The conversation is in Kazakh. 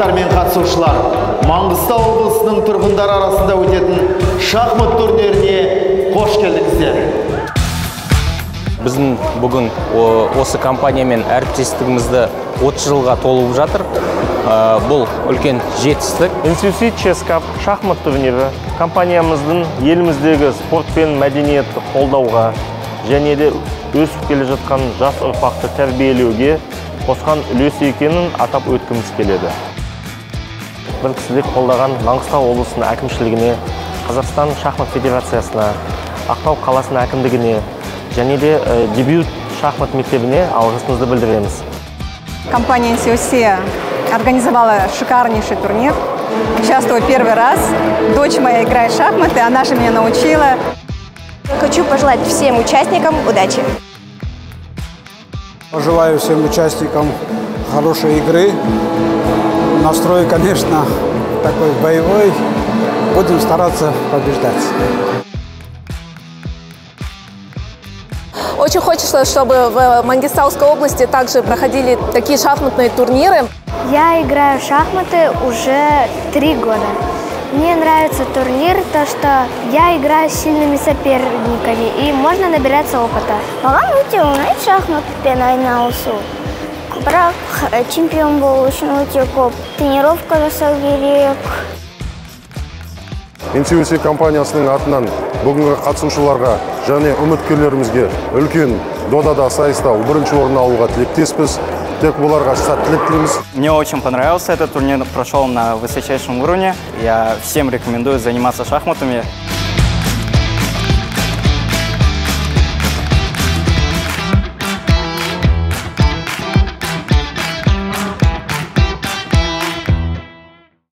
Қонақтар мен қатысушылар, Маңғыстау облысының тұрғындары арасында өтетін шахмат турниріне қош келдіңіздер. Біздің бүгін осы компаниямен әріптестігімізді 30 жылға толып жатыр. Бұл үлкен жетістік. NCOC Chess Cup шахмат турнирі компаниямыздың еліміздегі спорт пен мәдениетті қолдауға және де өсіп келе жатқан жас ұрпақты тәрбиелеуге қосқан үлесі екенін атап өткіміз келеді. Бір кісілік қолдаған Маңғыстау облысының әкімшілігіне, Қазақстан шахмат федерациясына, Ақтау қаласының әкімдігіне және де Дебют шахмат мектебіне алғысымызды білдіреміз. Компания NCOC организовала шикарнейший турнир. Участвую первый раз. Дочь моя играет в шахматы, она же меня научила. Хочу пожелать всем участникам удачи. Желаю всем участникам хорошей игры. Настрой, конечно, такой боевой. Будем стараться побеждать. Очень хочется, чтобы в Мангистауской области также проходили такие шахматные турниры. Я играю в шахматы уже 3 года. Мне нравится турнир, то что я играю с сильными соперниками и можно набираться опыта. Маған өте ұнайды шахматпен айналысу. Бірақ чемпион болу үшін өте көп тренировка жасау керек. NCOC компаниясының атынан бүгінгі қатысушыларға және үміткерлерімізге үлкен додада сайыста бірінші орын алуға тілектеспіз. Тек оларға сәттілік тілейміз. Мне очень понравился этот турнир, прошел на высочайшем уровне. Я всем рекомендую заниматься шахматами.